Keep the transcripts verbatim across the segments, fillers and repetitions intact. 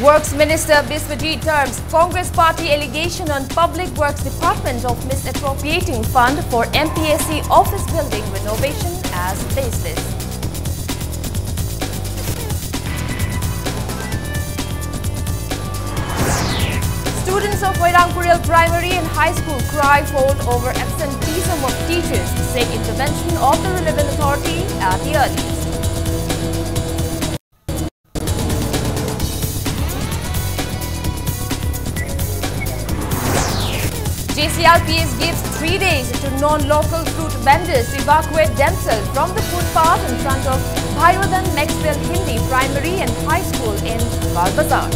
Works Minister Biswajit terms Congress party allegation on Public Works Department of misappropriating fund for M P S C office building renovation as baseless. Students of Moirang Kurel Primary and High School cry foul over absenteeism of teachers, seek intervention of the relevant authority at the earliest. J C R P S gives three days to non-local fruit vendors to evacuate themselves from the footpath in front of Bhairodhan Maxwell Hindi Primary and High School in Lal Bazar.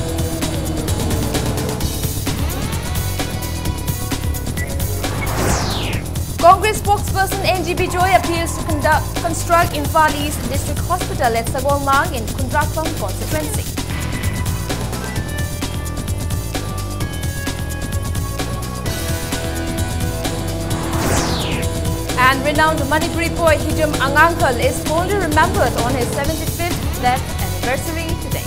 Congress spokesperson N G Bijoy appeals to conduct, construct Imphal East District Hospital at Sagonlang in Khundrakpam constituency. And renowned Manipuri poet Hijam Angankhal is fondly remembered on his seventy-fifth death anniversary today.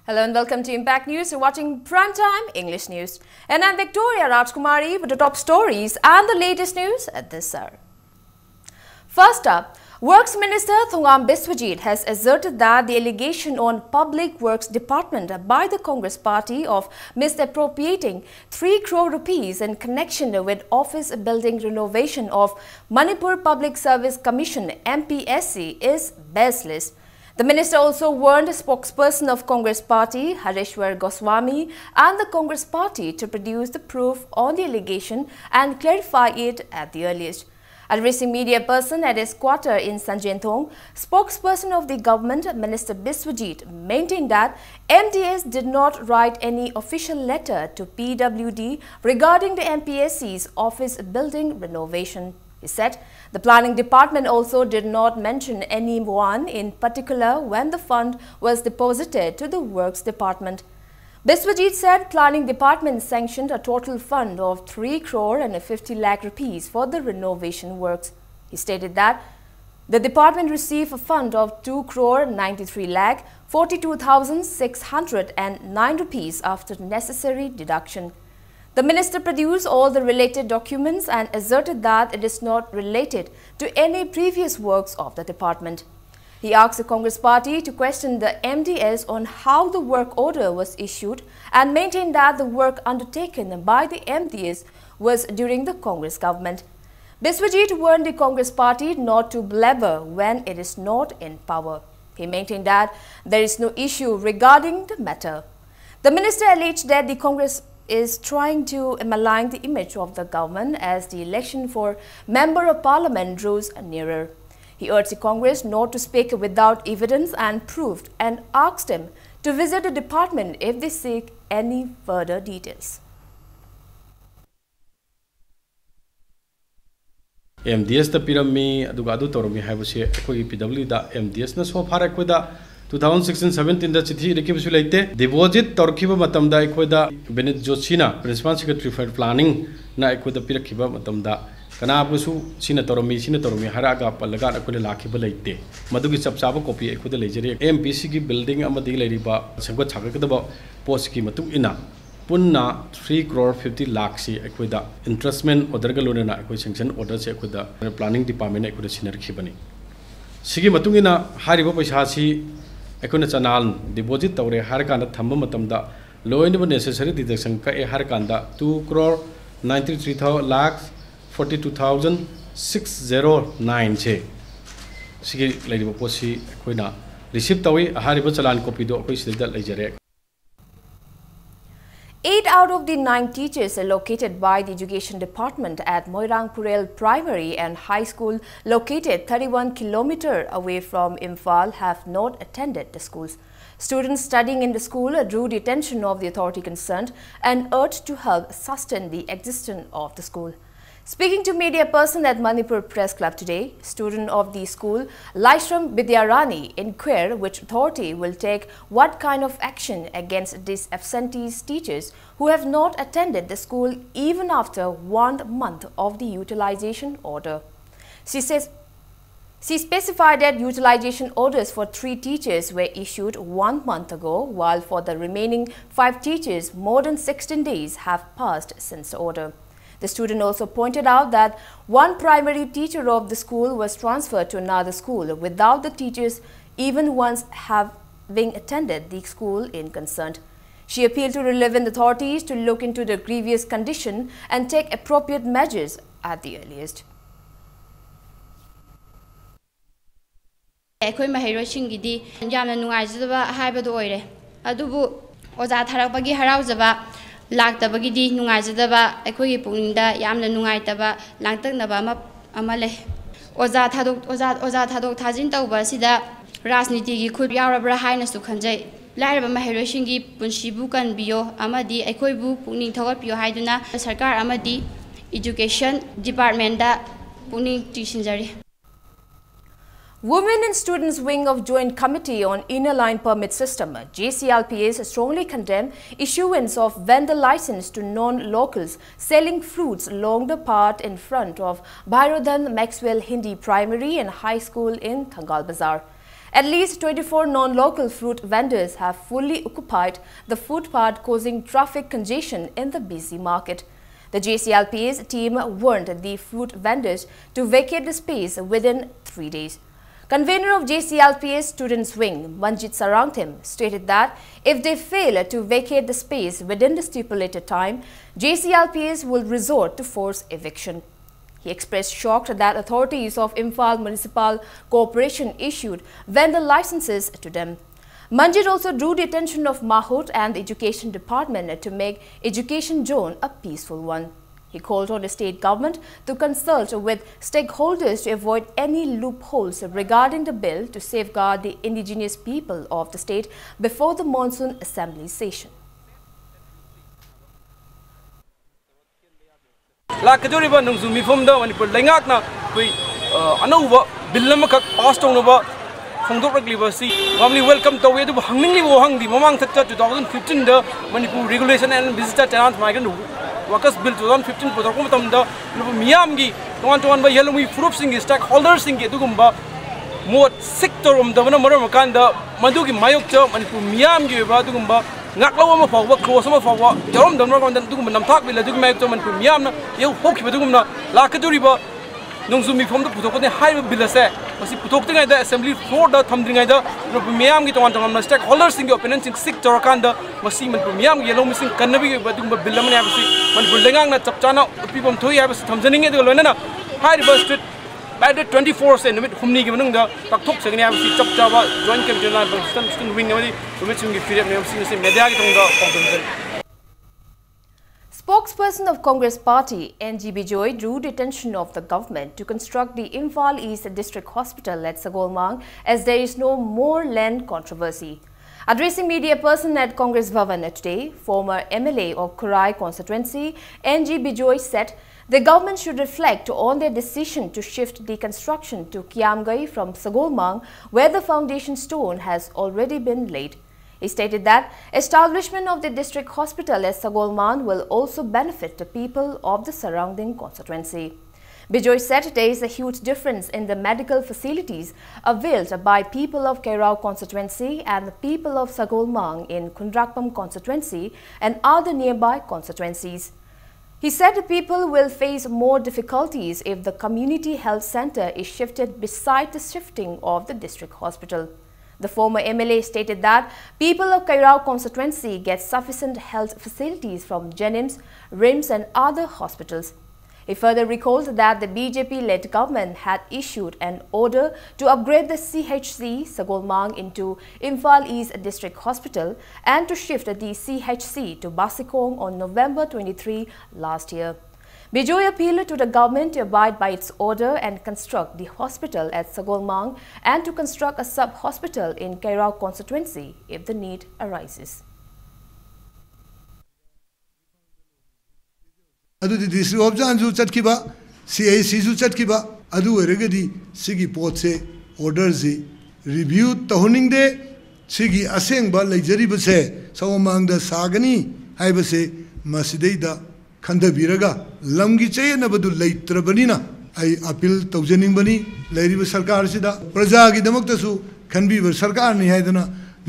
Hello and welcome to Impact News. You're watching Primetime English News. And I'm Victoria Rajkumari with the top stories and the latest news at this hour. First up, Works Minister Thongam Biswajit has asserted that the allegation on Public Works Department by the Congress Party of misappropriating three crore rupees in connection with office building renovation of Manipur Public Service Commission, M P S C, is baseless. The minister also warned spokesperson of Congress Party, Hareshwar Goswami, and the Congress Party to produce the proof on the allegation and clarify it at the earliest. Addressing media person at his quarter in Sanjenthong, spokesperson of the government, Minister Biswajit, maintained that M D S did not write any official letter to P W D regarding the M P S C's office building renovation. He said the planning department also did not mention anyone in particular when the fund was deposited to the works department. Biswajit said planning department sanctioned a total fund of three crore and fifty lakh rupees for the renovation works. He stated that the department received a fund of two crore ninety-three lakh forty-two thousand six hundred and nine rupees after necessary deduction. The minister produced all the related documents and asserted that it is not related to any previous works of the department. He asked the Congress party to question the M D S on how the work order was issued and maintained that the work undertaken by the M D S was during the Congress government. Biswajit warned the Congress party not to blabber when it is not in power. He maintained that there is no issue regarding the matter. The minister alleged that the Congress is trying to malign the image of the government as the election for Member of Parliament draws nearer. He urged the Congress not to speak without evidence and proof and asked them to visit the department if they seek any further details. M D ꯑꯦꯁꯇ ꯄꯤꯔꯝꯃꯤ, ꯑꯗꯨꯒ ꯑꯗꯨ ꯇꯧꯔꯝꯃꯤ ꯍꯥꯏꯕꯁꯦ ꯑꯩꯈꯣꯏꯒꯤ ꯄꯤ ꯗꯕ꯭ꯂꯤꯎꯗ M D ꯑꯦꯁꯅ ꯁꯣ ꯐꯥꯔ ꯑꯩꯈꯣꯏꯗ two thousand sixteen ꯁꯕꯦꯟꯇꯤꯟꯗ ꯆꯤꯊꯤ ꯏꯔꯛꯈꯤꯕꯁꯨ ꯂꯩꯇꯦ꯫ ꯗꯤꯄꯣꯖꯤꯠ ꯇꯧꯔꯛꯈꯤꯕ ꯃꯇꯝꯗ ꯑꯩꯈꯣꯏꯗ ꯕꯤꯅꯤꯠ ꯖꯣꯁꯤꯅ, ꯄ꯭ꯔꯤꯟꯁꯤꯄꯥꯜ ꯁꯦꯀ꯭ꯔꯦꯇꯔꯤ ꯐꯣꯔ ꯄ꯭ꯂꯥꯅꯤꯡꯅ ꯑꯩꯈꯣꯏꯗ ꯄꯤꯔꯛꯈꯤꯕ ꯃꯇꯝꯗ ꯀꯅꯥꯕꯨꯁꯨ ꯁꯤꯅ ꯇꯧꯔꯝꯃꯤ, ꯁꯤꯅ ꯇꯧꯔꯝꯃꯤ ꯍꯥꯏꯔꯛꯑꯒ ꯄꯜꯂꯒ ꯑꯩꯈꯣꯏꯅ ꯂꯥꯛꯈꯤꯕ ꯂꯩꯇꯦ꯫ ꯃꯗꯨꯒꯤ ꯆꯞ ꯆꯥꯕ ꯀꯣꯄꯤ ꯑꯩꯈꯣꯏꯗ ꯂꯩꯖꯔꯤ꯫ ꯑꯦꯝ ꯄꯤ ꯁꯤꯒꯤ ꯕꯤꯜꯗꯤꯡ ꯑꯃꯗꯤ ꯂꯩꯔꯤꯕ ꯁꯦꯝꯒꯠ ꯁꯥꯒꯠꯀꯗꯕ ꯄꯣꯠꯁꯤꯒꯤ ꯃꯇꯨꯡ ꯏꯟꯅ ꯄꯨꯟꯅ ꯊ꯭ꯔꯤ ꯀ꯭ꯔꯣꯔ ꯐꯤꯐꯇꯤ ꯂꯥꯈꯁꯤ ꯑꯩꯈꯣꯏꯗ ꯏꯟꯇ꯭ꯔꯁꯃꯦꯟ ꯑꯣꯔꯗꯔꯒ ꯂꯣꯏꯅꯅ ꯑꯩꯈꯣꯏ ꯁꯦꯡꯁꯟ ꯑꯣꯔꯗꯔꯁꯦ ꯑꯩꯈꯣꯏꯗ ꯄ꯭ꯂꯥꯅꯤꯡ ꯗꯤꯄꯥꯔꯠꯃꯦꯟꯅ ꯑꯩꯈꯣꯏꯗ ꯁꯤꯟꯅꯔꯛꯈꯤꯕꯅꯤ꯫ ꯁꯤꯒꯤ ꯃꯇꯨꯡ ꯏꯟꯅ ꯍꯥꯏꯔꯤꯕ ꯄꯩꯁꯥꯁꯤ ꯑꯩꯈꯣꯏꯅ ꯆꯅꯥꯟ ꯗꯤꯄꯣꯖꯤꯠ ꯇꯧꯔꯦ ꯍꯥꯏꯔꯀꯥꯟꯗ ꯊꯝꯕ ꯃꯇꯝꯗ ꯂꯣꯏꯅꯕ ꯅꯦꯁꯦꯁꯔꯤ ꯗꯤꯗꯛꯁꯟ ꯀꯛꯑꯦ ꯍꯥꯏꯔꯀꯥꯟꯗ two crore ninety three lakh forty two thousand six zero ꯅꯥꯏꯟꯁꯦ ꯁꯤꯒꯤ ꯂꯩꯔꯤꯕ ꯄꯣꯠꯁꯤ ꯑꯩꯈꯣꯏꯅ ꯔꯤꯁꯤꯞ ꯇꯧꯏ꯫ ꯍꯥꯏꯔꯤꯕ ꯆꯂꯥꯟ ꯀꯣꯄꯤꯗꯣ ꯑꯩꯈꯣꯏ ꯁꯤꯗꯩꯗ ꯂꯩꯖꯔꯦ꯫ Eight out of the nine teachers allocated by the Education Department at Moirang Purel Primary and High School, located thirty-one kilometer away from Imphal, have not attended the schools. Students studying in the school drew the attention of the authority concerned and urged to help sustain the existence of the school. Speaking to media person at Manipur Press Club today, student of the school, Laishram Vidyarani, inquired which authority will take what kind of action against these absentees teachers who have not attended the school even after one month of the utilization order. She says she specified that utilization orders for three teachers were issued one month ago, while for the remaining five teachers, more than sixteen days have passed since the order. The student also pointed out that one primary teacher of the school was transferred to another school without the teachers even once having attended the school in concern. She appealed to relevant authorities to look into the grievous condition and take appropriate measures at the earliest. ꯑꯩꯈꯣꯏ ꯃꯍꯩꯔꯣꯏꯁꯤꯡꯒꯤꯗꯤ ꯌꯥꯝꯅ ꯅꯨꯡꯉꯥꯏꯖꯗꯕ ꯍꯥꯏꯕꯗꯨ ꯑꯣꯏꯔꯦ꯫ ꯑꯗꯨꯕꯨ ꯑꯣꯖꯥ ꯊꯥꯔꯛꯄꯒꯤ ꯍꯔꯥꯎꯖꯕ, ꯂꯥꯛꯇꯕꯒꯤꯗꯤ ꯅꯨꯡꯉꯥꯏꯖꯗꯕ, ꯑꯩꯈꯣꯏꯒꯤ ꯄꯨꯛꯅꯤꯡꯗ ꯌꯥꯝꯅ ꯅꯨꯡꯉꯥꯏꯇꯕ, ꯂꯥꯡꯇꯛꯅꯕ ꯑꯃ, ꯑꯃ ꯂꯩ꯫ ꯑꯣꯖꯥ ꯊꯥꯗꯣꯛ-, ꯑꯣꯖꯥ, ꯑꯣꯖꯥ ꯊꯥꯗꯣꯛ ꯊꯥꯖꯤꯟ ꯇꯧꯕ ꯑꯁꯤꯗ ꯔꯥꯖꯅꯤꯇꯤꯒꯤ ꯈꯨꯠ ꯌꯥꯎꯔꯕ꯭ꯔꯥ ꯍꯥꯏꯅꯁꯨ ꯈꯟꯖꯩ꯫ ꯂꯥꯏꯔꯕ ꯃꯍꯩꯔꯣꯏꯁꯤꯡꯒꯤ ꯄꯨꯟꯁꯤꯕꯨ ꯀꯟꯕꯤꯌꯣ ꯑꯃꯗꯤ ꯑꯩꯈꯣꯏꯕꯨ ꯄꯨꯛꯅꯤꯡ ꯊꯧꯒꯠꯄꯤꯌꯣ ꯍꯥꯏꯗꯨꯅ ꯁꯔꯀꯥꯔ ꯑꯃꯗꯤ Education Departmentꯇ ꯄꯨꯛꯅꯤꯡ ꯆꯤꯡꯁꯤꯟꯖꯔꯤ꯫ Women and Students Wing of Joint Committee on Inner Line Permit System, J C L P S, strongly condemn issuance of vendor license to non-locals selling fruits along the path in front of Bhairodhan Maxwell Hindi Primary and High School in Thangal Bazar. At least twenty-four non-local fruit vendors have fully occupied the footpath, causing traffic congestion in the busy market. The J C L P S team warned the fruit vendors to vacate the space within three days. Convener of J C L P S Students Wing, Manjit Sarangthim, stated that if they fail to vacate the space within the stipulated time, J C L P S will resort to forced eviction. He expressed shock that authorities of Imphal Municipal Corporation issued vendor licenses to them. Manjit also drew the attention of MAHUT and the Education Department to make education zone a peaceful one. He called on the state government to consult with stakeholders to avoid any loopholes regarding the bill to safeguard the indigenous people of the state before the monsoon assembly session. ꯂꯥꯛꯀꯗꯧꯔꯤꯕ ꯅꯣꯡꯖꯨ ꯃꯤꯐꯝꯗ ꯃꯅꯤꯄꯨꯔ ꯂꯩꯉꯥꯛꯅ ꯑꯩꯈꯣꯏ ꯑ, ꯑꯅꯧꯕ bill ꯑꯃꯈꯛ pass ꯇꯧꯅꯕ ꯐꯣꯡꯗꯣꯛꯂꯛꯂꯤꯕ ꯑꯁꯤ warmly welcome ꯇꯧꯏ꯫ ꯑꯗꯨꯕꯨ ꯍꯪꯅꯤꯡꯂꯤꯕ ꯋꯥꯍꯪꯗꯤ, ꯃꯃꯥꯡ ꯊꯛꯇ two thousand fifteen the Manipur Regulation and Visitor Tenant Migrant Workers Bill two thousand fifteen ꯄꯨꯊꯣꯔꯛꯄ ꯃꯇꯝꯗ ꯃꯅꯤꯄꯨꯔ ꯃꯤꯌꯥꯝꯒꯤ ꯇꯣꯉꯥꯟ ꯇꯣꯉꯥꯟꯕ ꯌꯦꯜꯍꯧꯃꯤ ꯐꯨꯔꯨꯞꯁꯤꯡꯒꯤ, stakeholder ꯁꯤꯡꯒꯤ ꯑꯗꯨꯒꯨꯝꯕ ꯃꯣꯠ ꯁꯤꯛ ꯇꯧꯔꯝꯗꯕꯅ ꯃꯔꯝ ꯑꯣꯏꯔꯀꯥꯟꯗ ꯃꯗꯨꯒꯤ ꯃꯥꯌꯣꯛꯇ ꯃꯅꯤꯄꯨꯔ ꯃꯤꯌꯥꯝꯒꯤ ꯑꯣꯏꯕ ꯑꯗꯨꯒꯨꯝꯕ ꯉꯥꯛꯂꯧ ꯑꯃ ꯐꯥꯎꯕ, clause ꯑꯃ ꯐꯥꯎꯕ ꯌꯥꯎꯔꯝꯗꯕꯅ ꯃꯔꯝ ꯑꯣꯏꯔꯀꯥꯟꯗ ꯑꯗꯨꯒꯨꯝꯕ ꯅꯝꯊꯥꯛ ꯕꯤꯜ ꯑꯗꯨꯒꯤ ꯃꯥꯌꯣꯛꯇ ꯃꯅꯤꯄꯨꯔ ꯃꯤꯌꯥꯝꯅ ꯏꯍꯧ ꯍꯧꯈꯤꯕ ꯑꯗꯨꯒꯨꯝꯅ ꯂꯥꯛꯀꯗꯧꯔꯤꯕ ꯅꯣꯡꯖꯨ ꯃꯤꯐꯝꯗ ꯄꯨꯊꯣꯛꯀꯅꯤ꯫ ꯍꯥꯏꯔꯤꯕ ꯕꯤꯜ ꯑꯁꯦ ꯃꯁꯤ ꯄꯨꯊꯣꯛꯇ꯭ꯔꯤꯉꯩꯗ, assembly floor ꯗ ꯊꯝꯗ꯭ꯔꯤꯉꯩꯗ ꯃꯅꯤꯄꯨꯔ ꯃꯤꯌꯥꯝꯒꯤ ꯇꯣꯉꯥꯟ ꯇꯣꯉꯥꯟꯕ stakeholder ꯁꯤꯡꯒꯤ opinion ꯁꯤꯡ seek ꯇꯧꯔꯀꯥꯟꯗ ꯃꯁꯤ ꯃꯅꯤꯄꯨꯔ ꯃꯤꯌꯥꯝꯒꯤ ꯌꯦꯜꯍꯧꯃꯤꯁꯤꯡ ꯀꯟꯅꯕꯒꯤ ꯑꯣꯏꯕ ꯑꯗꯨꯒꯨꯝꯕ ꯕꯤꯜ ꯑꯃꯅꯤ ꯍꯥꯏꯕꯁꯤ ꯃꯅꯤꯄꯨꯔ ꯂꯩꯉꯥꯛꯅ ꯆꯞ ꯆꯥꯅ ꯎꯠꯄꯤꯐꯝ ꯊꯣꯛꯏ ꯍꯥꯏꯕꯁꯤ ꯊꯝꯖꯅꯤꯡꯉꯤ꯫ ꯑꯗꯨꯒ ꯂꯣꯏꯅꯅ ꯍꯥꯏꯔꯤꯕ street bandit twenty four ꯁꯦ ꯅꯨꯃꯤꯠ ꯍꯨꯝꯅꯤꯒꯤ ꯃꯅꯨꯡꯗ ꯄꯥꯡꯊꯣꯛꯆꯒꯅꯤ ꯍꯥꯏꯕꯁꯤ ꯆꯞ ꯆꯥꯕ Joint Committee on Student Wing ꯑꯃꯗꯤ ꯋꯨꯃꯦꯟꯁꯤꯡꯒꯤ ꯐꯤꯔꯦꯞꯅ ꯍꯥꯏꯕꯁꯤꯡ ꯑꯁꯤ media ꯒꯤ ꯊꯣꯡꯗ ꯐꯣꯡꯗꯣꯛꯆꯔꯤ꯫ Spokesperson of Congress Party, N G Bijoy, drew the attention of the government to construct the Imphal East District Hospital at Sagolmang as there is no more land controversy. Addressing media person at Congress Bhavan today, former M L A of Khurai constituency, N G Bijoy, said the government should reflect on their decision to shift the construction to Kiamgai from Sagolmang, where the foundation stone has already been laid. He stated that establishment of the district hospital at Sagolmang will also benefit the people of the surrounding constituency. Bijoy said there is a huge difference in the medical facilities availed by people of Keirao constituency and the people of Sagolmang in Khundrakpam constituency and other nearby constituencies. He said the people will face more difficulties if the community health center is shifted beside the shifting of the district hospital. The former M L A stated that people of Keirao constituency get sufficient health facilities from JNIMS, RIMS and other hospitals. He further recalled that the B J P-led government had issued an order to upgrade the C H C Sagolmang into Imphal East District Hospital and to shift the C H C to Basikong on November twenty-three last year. Bijoy appealed to the government to abide by its order and construct the hospital at Sagolmang and to construct a sub-hospital in Keirao constituency if the need arises. ꯑꯗꯨꯗꯤ district of ꯖꯥꯟꯁꯨ ꯆꯠꯈꯤꯕ, ꯁꯤ ꯑꯩ ꯁꯤꯁꯨ ꯆꯠꯈꯤꯕ꯫ ꯑꯗꯨ ꯑꯣꯏꯔꯒꯗꯤ ꯁꯤꯒꯤ ꯄꯣꯠꯁꯦ, ꯑꯣꯔꯗꯔꯁꯤ ꯔꯤꯚ꯭ꯌꯨ ꯇꯧꯍꯟꯅꯤꯡꯗꯦ꯫ ꯁꯤꯒꯤ ꯑꯁꯦꯡꯕ ꯂꯩꯖꯔꯤꯕꯁꯦ ꯁꯒꯣꯜꯃꯥꯡꯗ ꯁꯥꯒꯅꯤ ꯍꯥꯏꯕꯁꯦ ꯃꯁꯤꯗꯩꯗ ꯈꯟꯊꯕꯤꯔꯒ, ꯂꯝꯒꯤ ꯆꯌꯦꯠꯅꯕꯗꯨ ꯂꯩꯇ꯭ꯔꯕꯅꯤꯅ ꯑꯩ ꯑꯄꯤꯜ ꯇꯧꯖꯅꯤꯡꯕꯅꯤ ꯂꯩꯔꯤꯕ ꯁꯔꯀꯥꯔꯁꯤꯗ꯫ ꯄ꯭ꯔꯖꯥꯒꯤꯗꯃꯛꯇꯁꯨ ꯈꯟꯕꯤꯕ ꯁꯔꯀꯥꯔꯅꯤ ꯍꯥꯏꯗꯅ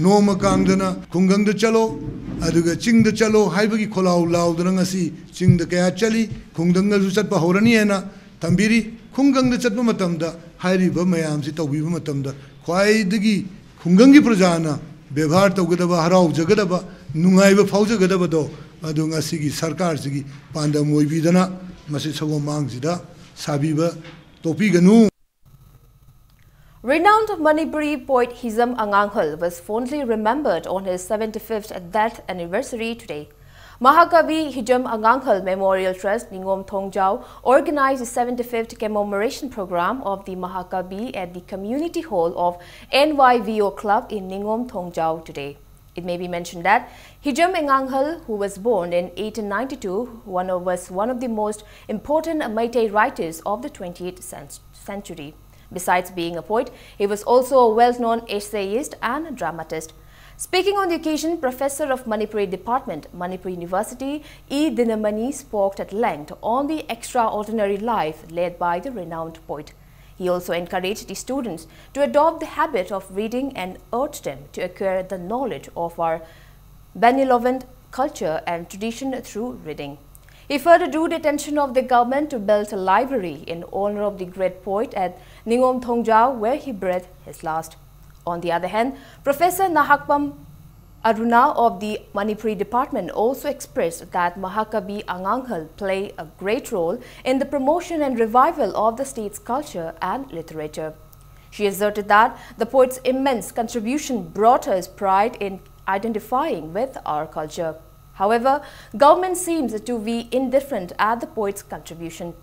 ꯅꯣꯡꯃ ꯀꯥꯡꯗꯅ ꯈꯨꯡꯒꯪꯗ ꯆꯠꯂꯣ, ꯑꯗꯨꯒ ꯆꯤꯡꯗ ꯆꯠꯂꯣ ꯍꯥꯏꯕꯒꯤ ꯈꯣꯜꯂꯥꯎ ꯂꯥꯎꯗꯅ ꯉꯁꯤ ꯆꯤꯡꯗ ꯀꯌꯥ ꯆꯠꯂꯤ, ꯈꯨꯡꯒꯪꯗꯁꯨ ꯆꯠꯄ ꯍꯧꯔꯅꯤ ꯍꯥꯏꯅ ꯊꯝꯕꯤꯔꯤ꯫ ꯈꯨꯡꯒꯪꯗ ꯆꯠꯄ ꯃꯇꯝꯗ ꯍꯥꯏꯔꯤꯕ ꯃꯌꯥꯝꯁꯤ ꯇꯧꯕꯤꯕ ꯃꯇꯝꯗ ꯈ꯭ꯋꯥꯏꯗꯒꯤ ꯈꯨꯡꯒꯪꯒꯤ ꯄ꯭ꯔꯖꯥꯅ ꯕꯦꯕꯥꯔ ꯇꯧꯒꯗꯕ, ꯍꯔꯥꯎꯖꯒꯗꯕ, ꯅꯨꯡꯉꯥꯏꯕ ꯐꯥꯎꯖꯒꯗꯕꯗꯣ, ꯃꯗꯨ ꯉꯁꯤꯒꯤ ꯁꯔꯀꯥꯔꯁꯤꯒꯤ ꯄꯥꯟꯗꯝ ꯑꯣꯏꯕꯤꯗꯅ ꯃꯁꯤ ꯁꯒꯣꯜꯃꯥꯡꯁꯤꯗ ꯁꯥꯕꯤꯕ ꯇꯣꯛꯄꯤꯒꯅꯨ꯫ Renowned Manipuri poet Hijam Anganghal was fondly remembered on his seventy-fifth death anniversary today. Mahakavi Hijam Anganghal Memorial Trust, Ningom Thongjao, organized the seventy-fifth commemoration program of the Mahakavi at the community hall of N Y V O Club in Ningom Thongjao today. It may be mentioned that Hijam Anganghal, who was born in eighteen ninety-two, one of, was one of the most important Meitei writers of the twenty-eighth cen- century. Besides being a poet, he was also a well-known essayist and dramatist. Speaking on the occasion, Professor of Manipuri Department, Manipur University, E Dinamani, spoke at length on the extraordinary life led by the renowned poet. He also encouraged the students to adopt the habit of reading and urged them to acquire the knowledge of our benevolent culture and tradition through reading. He further drew the attention of the government to build a library in honor of the great poet at Ningom Thongjao, where he breathed his last. On the other hand, Professor Nahakpam Aruna of the Manipuri Department also expressed that Mahakavi Anganghal play a great role in the promotion and revival of the state's culture and literature. She asserted that the poet's immense contribution brought us pride in identifying with our culture. However, government seems to be indifferent at the poet's contribution.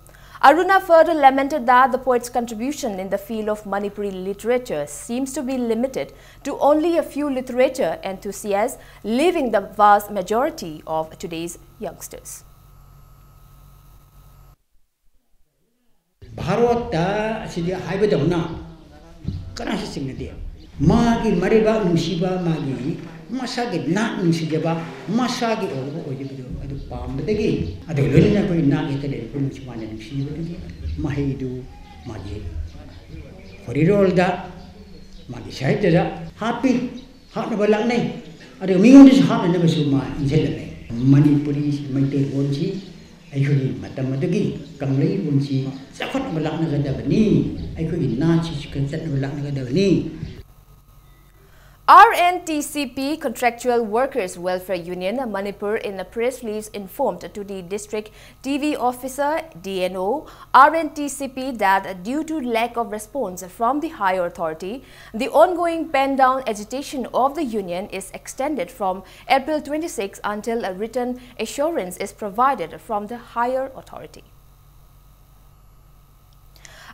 Aruna further lamented that the poet's contribution in the field of Manipuri literature seems to be limited to only a few literature enthusiasts, leaving the vast majority of today's youngsters. ꯚꯥꯔꯣꯠꯇ ꯑꯁꯤꯗꯤ ꯍꯥꯏꯕꯗꯧꯅ ꯀꯅꯥꯁꯨ ꯆꯤꯡꯅꯗꯦ꯫ ꯃꯥꯒꯤ ꯃꯔꯩꯕꯥꯛ ꯅꯨꯡꯁꯤꯕ, ꯃꯥꯒꯤ ꯃꯁꯥꯒꯤ ꯅꯥꯠ ꯅꯨꯡꯁꯤꯖꯕ, ꯃꯁꯥꯒꯤ ꯑꯣꯏꯕ ꯑꯣꯏꯖꯕꯗꯨ ꯑꯗꯨ ꯄꯥꯝꯕꯗꯒꯤ, ꯑꯗꯨꯒ ꯂꯣꯏꯅꯅ ꯑꯩꯈꯣꯏ ꯅꯥꯠ ꯌꯦꯛꯇ ꯂꯩꯔꯛꯄ ꯅꯨꯡꯁꯤ ꯃꯥꯅ ꯅꯨꯡꯁꯤꯖꯕꯗꯨꯒꯤ ꯃꯍꯩꯗꯨ ꯃꯥꯒꯤ ꯈꯣꯔꯤꯔꯣꯜꯗ, ꯃꯥꯒꯤ ꯁꯥꯍꯤꯇ꯭ꯌꯗ ꯍꯥꯞꯄꯤ꯫ ꯍꯥꯞꯅꯕ ꯂꯥꯛꯅꯩ꯫ ꯑꯗꯨꯒ ꯃꯤꯉꯣꯟꯗꯁꯨ ꯍꯥꯞꯅꯅꯕꯁꯨ ꯃꯥ ꯏꯟꯁꯤꯜꯂꯝꯃꯤ꯫ ꯃꯅꯤꯄꯨꯔꯤ ꯃꯩꯇꯩꯂꯣꯟꯁꯤ ꯑꯩꯈꯣꯏꯒꯤ ꯃꯇꯝ ꯑꯗꯨꯒꯤ ꯀꯪꯂꯩꯔꯣꯟꯁꯤ ꯆꯥꯎꯈꯠꯅꯕ ꯂꯥꯛꯅꯒꯗꯕꯅꯤ, ꯑꯩꯈꯣꯏꯒꯤ ꯅꯥꯠꯁꯤ ꯆꯠꯅꯕ ꯂꯥꯛꯅꯒꯗꯕꯅꯤ꯫ R N T C P Contractual Workers Welfare Union Manipur, in a press release, informed to the district T V officer, D N O, R N T C P, that due to lack of response from the higher authority, the ongoing pen down agitation of the union is extended from April twenty-six until a written assurance is provided from the higher authority.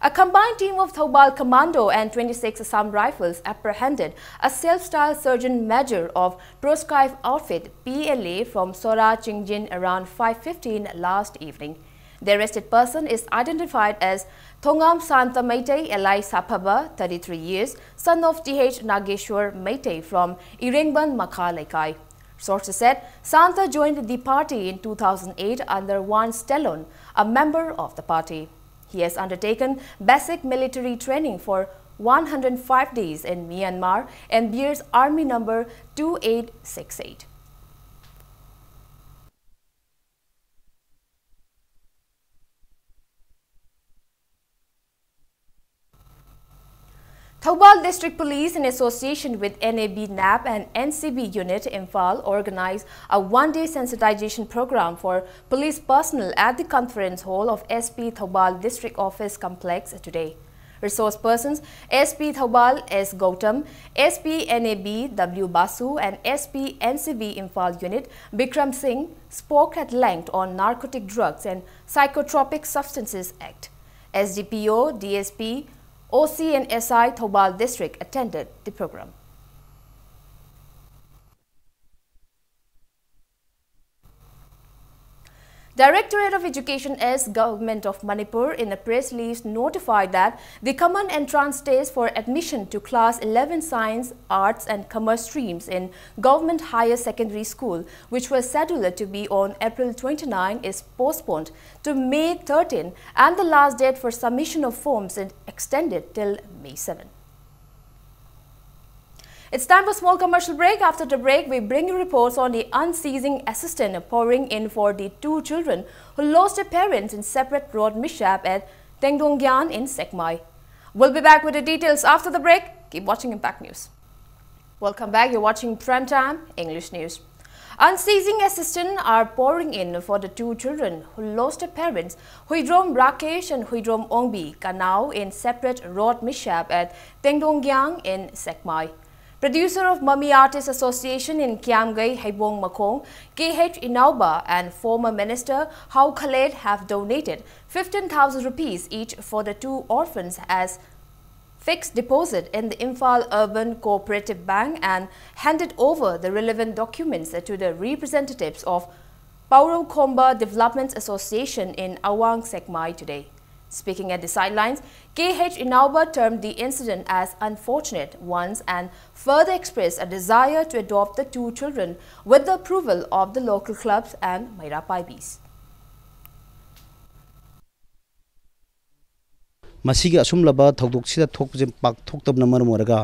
A combined team of Thoubal Commando and twenty-six Assam Rifles apprehended a self-styled Sergeant Major of Proscribed Outfit, P L A, from Sora Chingjin around five fifteen last evening. The arrested person is identified as Thongam Santa Meitei, alias Saphaba, thirty-three years, son of T H Nageshwar Meitei from Irengban Makha Leikai. Sources said Santa joined the party in two thousand eight under Wan Stallion, a member of the party. He has undertaken basic military training for one hundred five days in Myanmar and bears Army number two eight six eight. Thoubal District Police, in association with N A B nab and N C B unit Imphal, organized a one-day sensitization program for police personnel at the conference hall of S P Thoubal District Office Complex today. Resource persons S P Thoubal S Gautam, S P N A B W Basu, and S P N C B Imphal unit Bikram Singh spoke at length on Narcotic Drugs and Psychotropic Substances Act. S D P O, D S P, O C and S I Thoubal District attended the program. Directorate of Education S, Government of Manipur, in a press release notified that the common entrance test for admission to class eleven science, arts and commerce streams in Government Higher Secondary School, which was scheduled to be on April twenty-nine, is postponed to May thirteen, and the last date for submission of forms is extended till May seven. It's time for small commercial break. After the break, we bring you reports on the unceasing assistance pouring in for the two children who lost their parents in separate road mishap at Tengdongyan in Sekmai. We'll be back with the details after the break. Keep watching Impact News. Welcome back. You're watching Prime Time English News. Unceasing assistance are pouring in for the two children who lost their parents, Huidrom Rakesh and Huidrom Ongbi Kanao, in separate road mishap at Tengdonggyang in Sekmai. Producer of Mami Artists Association in Kiamgay, Heibong Makhong, K H Inauba, and former Minister Hau Khaled have donated fifteen thousand rupees each for the two orphans as fixed deposit in the Imphal Urban Cooperative Bank and handed over the relevant documents to the representatives of Pauro Khomba Development Association in Awang Sekmai today. Speaking at the sidelines, K H Inauba termed the incident as unfortunate ones and further expressed a desire to adopt the two children with the approval of the local clubs and Maira Paibis. ꯃꯁꯤꯒꯤ ꯑꯁꯨꯝꯂꯕ ꯊꯧꯗꯣꯛꯁꯤꯗ ꯊꯣꯛꯄꯁꯦ ꯄꯥꯛ ꯊꯣꯛꯇꯕꯅ ꯃꯔꯝ ꯑꯣꯏꯔꯒ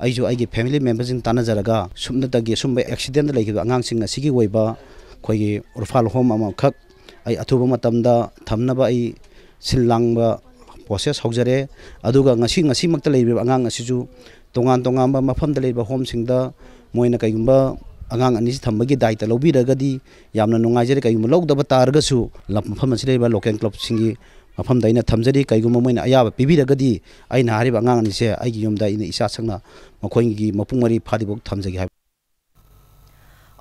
ꯑꯩꯁꯨ ꯑꯩꯒꯤ family memberꯁꯤꯡ ꯇꯥꯟꯅꯖꯔꯒ ꯁꯨꯞꯅꯇꯒꯤ ꯑꯁꯨꯝꯕ accidentꯇ ꯂꯩꯈꯤꯕ ꯑꯉꯥꯡꯁꯤꯡ ꯑꯁꯤꯒꯤ ꯑꯣꯏꯕ ꯑꯩꯈꯣꯏꯒꯤ orphan home ꯑꯃꯈꯛ ꯑꯩ ꯑꯊꯨꯕ ꯃꯇꯝꯗ ꯊꯝꯅꯕ ꯑꯩ ꯁꯤꯜ ꯂꯥꯡꯕ process ꯍꯧꯖꯔꯦ꯫ ꯑꯗꯨꯒ ꯉꯁꯤ, ꯉꯁꯤꯃꯛꯇ ꯂꯩꯔꯤꯕ ꯑꯉꯥꯡ ꯑꯁꯤꯁꯨ ꯇꯣꯉꯥꯟ ꯇꯣꯉꯥꯟꯕ ꯃꯐꯝꯗ ꯂꯩꯔꯤꯕ homeꯁꯤꯡꯗ ꯃꯣꯏꯅ ꯀꯩꯒꯨꯝꯕ ꯑꯉꯥꯡ ꯑꯅꯤꯁꯤ ꯊꯝꯕꯒꯤ ꯗꯥꯏꯇ ꯂꯧꯕꯤꯔꯒꯗꯤ ꯌꯥꯝꯅ ꯅꯨꯡꯉꯥꯏꯖꯔꯦ꯫ ꯀꯩꯒꯨꯝꯕ ꯂꯧꯗꯕ ꯇꯥꯔꯒꯁꯨ ꯂꯝ, ꯃꯐꯝ ꯑꯁꯤꯗ ꯂꯩꯔꯤꯕ local clubꯁꯤꯡꯒꯤ ꯃꯐꯝꯗ ꯑꯩꯅ ꯊꯝꯖꯔꯤ꯫ ꯀꯩꯒꯨꯝꯕ ꯃꯣꯏꯅ ꯑꯌꯥꯕ ꯄꯤꯕꯤꯔꯒꯗꯤ ꯑꯩꯅ ꯍꯥꯏꯔꯤꯕ ꯑꯉꯥꯡ ꯑꯅꯤꯁꯦ ꯑꯩꯒꯤ ꯌꯨꯝꯗ ꯑꯩꯅ ꯏꯆꯥ ꯁꯛꯅ ꯃꯈꯣꯏꯒꯤ ꯃꯄꯨꯡ ꯃꯔꯩ ꯐꯥꯗ꯭ꯔꯤꯐꯥꯎ ꯊꯝꯖꯒꯦ ꯍꯥꯏꯕ꯫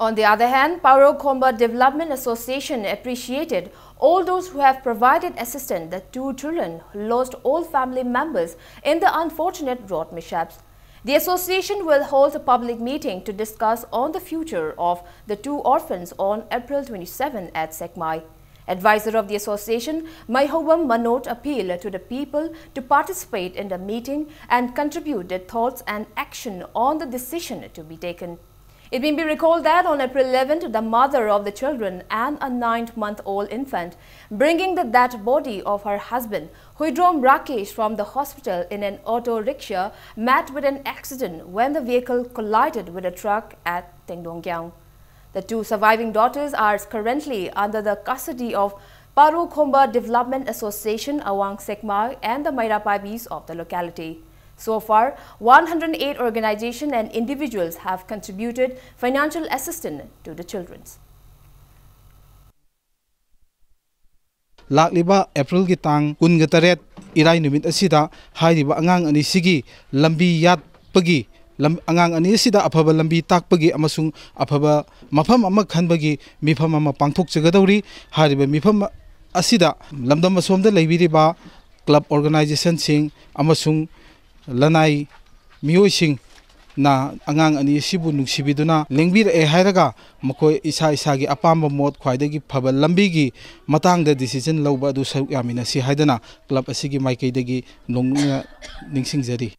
On the other hand, Pauro Khomba Development Association appreciated all those who have provided assistance the two children who lost all family members in the unfortunate road mishaps. The association will hold a public meeting to discuss on the future of the two orphans on April twenty-seven at Sekmai. Advisor of the association, Maihobam Manoj, appealed to the people to participate in the meeting and contribute their thoughts and action on the decision to be taken. It may be recalled that on April eleventh, the mother of the children and a nine-month-old infant, bringing the dead body of her husband, Huidrom Rakesh, from the hospital in an auto rickshaw, met with an accident when the vehicle collided with a truck at Tengdonggyang. The two surviving daughters are currently under the custody of Paru Khomba Development Association, Awang Sekmai, and the Maira Paibis of the locality. So far, one hundred eight organizations and individuals have contributed financial assistance to the children. ꯂꯥꯛꯂꯤꯕ ꯑꯦꯄ꯭ꯔꯤꯜꯒꯤ ꯇꯥꯡ ꯀꯨꯟꯒ ꯇꯔꯦꯠ, ꯏꯔꯥꯏ ꯅꯨꯃꯤꯠ ꯑꯁꯤꯗ ꯍꯥꯏꯔꯤꯕ ꯑꯉꯥꯡ ꯑꯅꯤꯁꯤꯒꯤ ꯂꯝꯕꯤ ꯌꯥꯠꯄꯒꯤ, ꯂꯝ-, ꯑꯉꯥꯡ ꯑꯅꯤ ꯑꯁꯤꯗ ꯑꯐꯕ ꯂꯝꯕꯤ ꯇꯥꯛꯄꯒꯤ ꯑꯃꯁꯨꯡ ꯑꯐꯕ ꯃꯐꯝ ꯑꯃ ꯈꯟꯕꯒꯤ ꯃꯤꯐꯝ ꯑꯃ ꯄꯥꯡꯊꯣꯛꯆꯒꯗꯧꯔꯤ꯫ ꯍꯥꯏꯔꯤꯕ ꯃꯤꯐꯝ ꯑꯁꯤꯗ ꯂꯝꯗꯝ ꯑꯁꯣꯝꯗ ꯂꯩꯕꯤꯔꯤꯕ ꯀ꯭ꯂꯕ ꯑꯣꯔꯒꯅꯥꯏꯖꯦꯁꯟꯁꯤꯡ ꯑꯃꯁꯨꯡ ꯂꯅꯥꯏ ꯃꯤꯑꯣꯏꯁꯤꯡꯅ ꯑꯉꯥꯡ ꯑꯅꯤ ꯑꯁꯤꯕꯨ ꯅꯨꯡꯁꯤꯕꯤꯗꯨꯅ ꯂꯦꯡꯕꯤꯔꯛꯑꯦ ꯍꯥꯏꯔꯒ, ꯃꯈꯣꯏ ꯏꯁꯥ ꯏꯁꯥꯒꯤ ꯑꯄꯥꯝꯕ ꯃꯣꯠ, ꯈ꯭ꯋꯥꯏꯗꯒꯤ ꯐꯕ ꯂꯝꯕꯤꯒꯤ ꯃꯇꯥꯡꯗ decision ꯂꯧꯕ ꯑꯗꯨ ꯁꯔꯨꯛ ꯌꯥꯃꯤꯟꯅꯁꯤ ꯍꯥꯏꯗꯅ ꯀ꯭ꯂꯕ ꯑꯁꯤꯒꯤ ꯃꯥꯏꯀꯩꯗꯒꯤ ꯅꯣꯡꯅ ꯅꯤꯡꯁꯤꯡꯖꯔꯤ꯫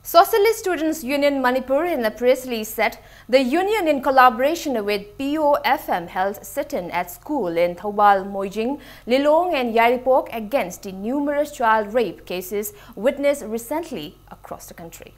Socialist Students Union Manipur, in a press release, said the union, in collaboration with P O F M, held sit-in at school in Thoubal, Moijing, Lilong, and Yairipok against the numerous child rape cases witnessed recently across the country.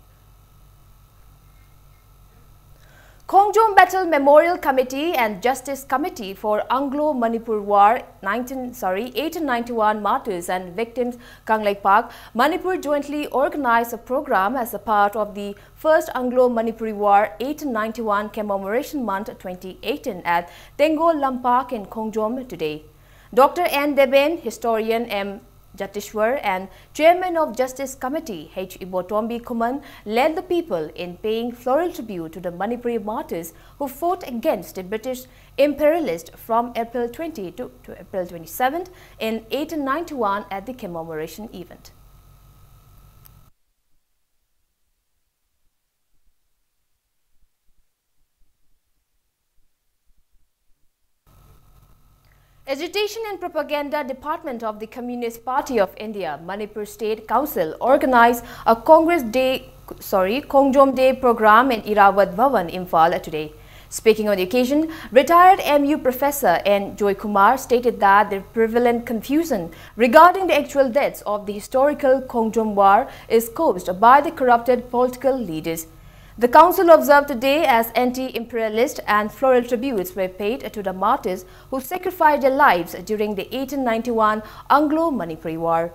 Khongjom Battle Memorial Committee and Justice Committee for Anglo-Manipur War nineteen, sorry, eighteen ninety-one martyrs and victims, Kangleipak, Manipur, jointly organized a program as a part of the First Anglo-Manipuri War eighteen ninety-one Commemoration Month twenty eighteen at Tengo Lampak in Khongjom today. Doctor N Deben, historian M Jatishwar, and chairman of Justice Committee H Ibotombi Khuman led the people in paying floral tribute to the Manipuri martyrs who fought against the British imperialists from April twenty to, to April twenty-seventh in eighteen ninety-one at the commemoration event. Agitation and Propaganda Department of the Communist Party of India, Manipur State Council, organized a Congress Day, sorry, Khongjom Day program in Irrawaddy Bhawan, Imphal today. Speaking on the occasion, retired M U professor N Joykumar stated that the prevalent confusion regarding the actual dates of the historical Khongjom War is caused by the corrupted political leaders. The council observed today as anti-imperialist and floral tributes were paid to the martyrs who sacrificed their lives during the eighteen ninety-one Anglo-Manipuri War.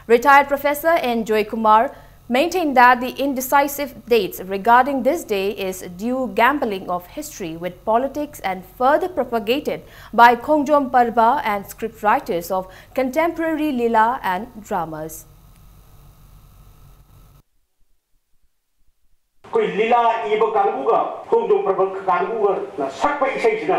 Retired Professor N Joykumar maintained that the indecisive dates regarding this day is due gambling of history with politics and further propagated by Khongjom Parba and script writers of contemporary Lila and dramas. ꯑꯩꯈꯣꯏ ꯂꯤꯂꯥ ꯏꯕ ꯀꯥꯡꯕꯨꯒ ꯈꯣꯡꯖꯣꯝ ꯄ꯭ꯔꯕ ꯀꯥꯡꯕꯨꯒꯅ ꯁꯛꯄ ꯏꯁꯩꯁꯤꯅ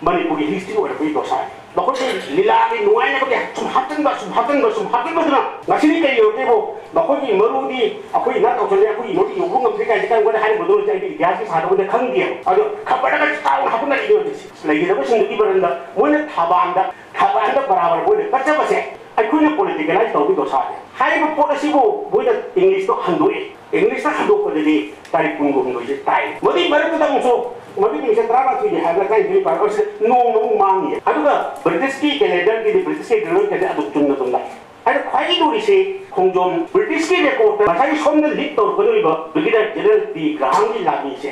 ꯃꯅꯤꯄꯨꯔꯒꯤ history ꯑꯣꯏꯔꯛꯄꯒꯤ ꯗꯣꯁꯥꯅꯤ꯫ ꯃꯈꯣꯏꯒꯤ ꯂꯤꯂꯥꯒꯤ ꯅꯨꯡꯉꯥꯏꯅꯕꯒꯤ ꯁꯨꯝ ꯍꯥꯞꯆꯤꯟꯕ, ꯁꯨꯝ ꯍꯥꯞꯆꯤꯟꯕ, ꯁꯨꯝ ꯍꯥꯞꯆꯤꯟꯕꯗꯨꯅ ꯉꯁꯤꯗꯤ ꯀꯔꯤ ꯌꯧꯔꯛꯀꯦꯕꯨ, ꯃꯈꯣꯏꯒꯤ ꯃꯔꯨꯗꯤ ꯑꯩꯈꯣꯏ ꯏꯅꯥꯛ ꯇꯧꯁꯜꯂꯦ, ꯑꯩꯈꯣꯏꯒꯤ ꯃꯔꯨꯗꯤ ꯌꯧꯕ ꯉꯝꯗ꯭ꯔꯦ ꯀꯥꯏꯁꯦ ꯀꯔꯝ ꯀꯥꯟꯗ ꯍꯥꯏꯔꯝꯕꯗꯣ ꯑꯩꯗꯤ ꯏꯇꯤꯍꯥꯁꯀꯤ ꯁꯥꯟꯅꯕꯗ ꯈꯪꯗꯦꯕ꯫ ꯑꯗꯣ ꯈꯕꯔꯗꯒ ꯆꯥꯎꯅ ꯍꯥꯞꯀꯠꯅꯔꯛꯏꯅꯦ ꯍꯧꯖꯤꯛꯁꯦ꯫ ꯂꯩꯒꯗꯕꯁꯤꯡꯗꯨꯒꯤ ꯃꯔꯝꯗ ꯃꯣꯏꯅ ꯊꯕꯥꯟꯗ, ꯊꯕꯥꯟꯗ ꯕꯔꯥꯕꯔ ꯃꯣꯏꯅ ꯀꯠꯆꯕꯁꯦ ꯑꯩꯈꯣꯏꯅ ꯄꯣꯂꯤꯇꯤꯀꯦꯂꯥꯏꯁ ꯇꯧꯕꯒꯤ ꯗꯣꯁꯥꯅꯦ꯫ ꯍꯥꯏꯔꯤꯕ ꯄꯣꯠ ꯑꯁꯤꯕꯨ ꯃꯣꯏꯅ ꯏꯪꯂꯤꯁꯇꯣ ꯍꯟꯗꯣꯛꯑꯦ꯫ ꯏꯪꯂꯤꯁꯇ ꯍꯟꯗꯣꯛꯄꯗꯗꯤ ꯇꯥꯔꯤꯛ ꯀꯨꯟꯒ ꯍꯨꯝꯗꯣꯏꯁꯦ ꯇꯥꯏ꯫ ꯃꯗꯨꯒꯤ ꯃꯔꯛꯇꯨꯗ ꯑꯃꯨꯛꯁꯨ ꯃꯗꯨꯒꯤ ꯅꯨꯃꯤꯠꯁꯦ ꯇꯔꯥꯃꯥꯊꯣꯏꯅꯤ ꯍꯥꯏꯕ꯭ꯔꯥ ꯇꯔꯥꯅꯤꯊꯣꯏꯅꯤ ꯄꯥꯟꯕ ꯑꯁꯤꯗ ꯅꯣꯡꯃ ꯑꯃꯨꯛ ꯃꯥꯡꯉꯤ꯫ ꯑꯗꯨꯒ ꯕ꯭ꯔꯤꯇꯤꯁꯀꯤ ꯀꯦꯂꯦꯟꯗꯔꯒꯤꯗꯤ ꯕ꯭ꯔꯤꯇꯤꯁꯀꯤ ꯒ꯭ꯔꯤꯒꯣꯔꯤꯌꯟ ꯀꯦꯂꯦꯟꯗꯔ ꯑꯗꯨꯝ ꯆꯨꯝꯅ ꯑꯗꯨꯝ ꯂꯥꯛꯏ꯫ ꯑꯩꯅ ꯈ꯭ꯋꯥꯏꯗꯒꯤ ꯂꯨꯔꯤꯁꯦ ꯈꯣꯡꯖꯣꯝ ꯕ꯭ꯔꯤꯇꯤꯁꯀꯤ ꯔꯦꯀꯣꯔꯠꯇ ꯉꯁꯥꯏꯒꯤ ꯁꯣꯝꯗ ꯂꯤꯗ ꯇꯧꯔꯛꯀꯗꯧꯔꯤꯕ ꯕ꯭ꯔꯤꯒꯦꯗꯤꯌꯔ ꯖꯦꯅꯔꯦꯜ ꯗꯤ ꯒ꯭ꯔꯥꯍꯥꯝꯒꯤ ꯂꯥꯟꯃꯤꯁꯦ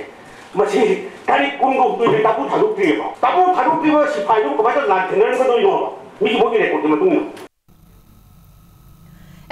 ꯃꯁꯤ ꯇꯥꯔꯤꯛ ꯀꯨꯟꯒ ꯍꯨꯝꯗꯣꯏꯗ ꯇꯥꯕꯨ ꯊꯥꯗꯣꯛꯇ꯭ꯔꯤꯑꯕ꯫ ꯇꯥꯕꯨ ꯊꯥꯗꯣꯛꯇ꯭ꯔꯤꯕ ꯁꯤꯐꯥꯏꯗꯨꯕꯨ ꯀꯃꯥꯏꯅ ꯂꯥꯟ ꯊꯦꯡꯅꯔꯝꯒꯗꯣꯏꯅꯣꯕ? ꯃꯤꯒꯤ ꯃꯣꯏꯒꯤ ꯔꯦꯀꯣꯔꯠꯀꯤ ꯃꯇꯨꯡ ꯏꯟꯅ꯫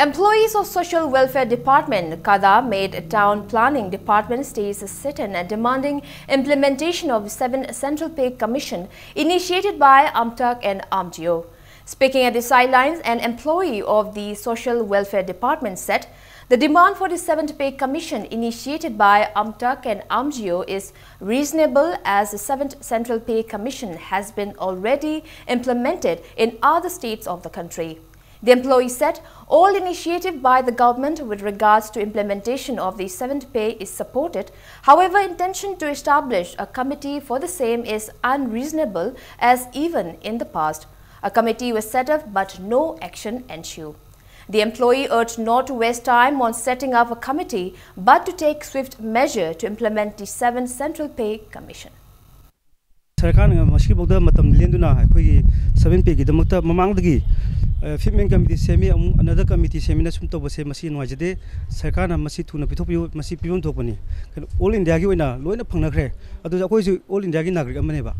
Employees of Social Welfare Department, CADA, made Town Planning Department stays sit-in demanding implementation of seventh Central Pay Commission initiated by AMTAC and AMGO. Speaking at the sidelines, an employee of the Social Welfare Department said the demand for the seventh Pay Commission initiated by AMTAC and AMGO is reasonable as the seventh Central Pay Commission has been already implemented in other states of the country. The employee said all initiative by the government with regards to implementation of the seventh Pay is supported. However, intention to establish a committee for the same is unreasonable, as even in the past, A committee was set up, but no action ensued. The employee urged not to waste time on setting up a committee, but to take swift measure to implement the seventh Central Pay Commission. ꯁꯔꯀꯥꯔꯅ ꯃꯁꯤꯐꯥꯎꯗ ꯃꯇꯝ ꯂꯦꯟꯗꯨꯅ ꯑꯩꯈꯣꯏꯒꯤ seven ꯄꯦꯒꯤꯗꯃꯛꯇ ꯃꯃꯥꯡꯗꯒꯤ ꯐꯤꯠꯃꯦꯟ committee ꯁꯦꯝꯃꯤ, ꯑꯃꯨꯛ ꯑꯅꯗꯔ committee ꯁꯦꯝꯃꯤꯅ ꯁꯨꯝ ꯇꯧꯕꯁꯦ ꯃꯁꯤ ꯅꯨꯡꯉꯥꯏꯖꯗꯦ꯫ ꯁꯔꯀꯥꯔꯅ ꯃꯁꯤ ꯊꯨꯅ ꯄꯤꯊꯣꯛꯄꯤꯌꯨ꯫ ꯃꯁꯤ ꯄꯤꯐꯝ ꯊꯣꯛꯄꯅꯤ꯫ ꯀꯩꯅꯣ, ꯑꯣꯜ ꯏꯟꯗꯤꯌꯥꯒꯤ ꯑꯣꯏꯅ ꯂꯣꯏꯅ ꯐꯪꯅꯈ꯭ꯔꯦ꯫ ꯑꯗꯨꯗ ꯑꯩꯈꯣꯏꯁꯨ ꯑꯣꯜ ꯏꯟꯗꯤꯌꯥꯒꯤ ꯅꯥꯒꯔꯤꯛ ꯑꯃꯅꯦꯕ꯫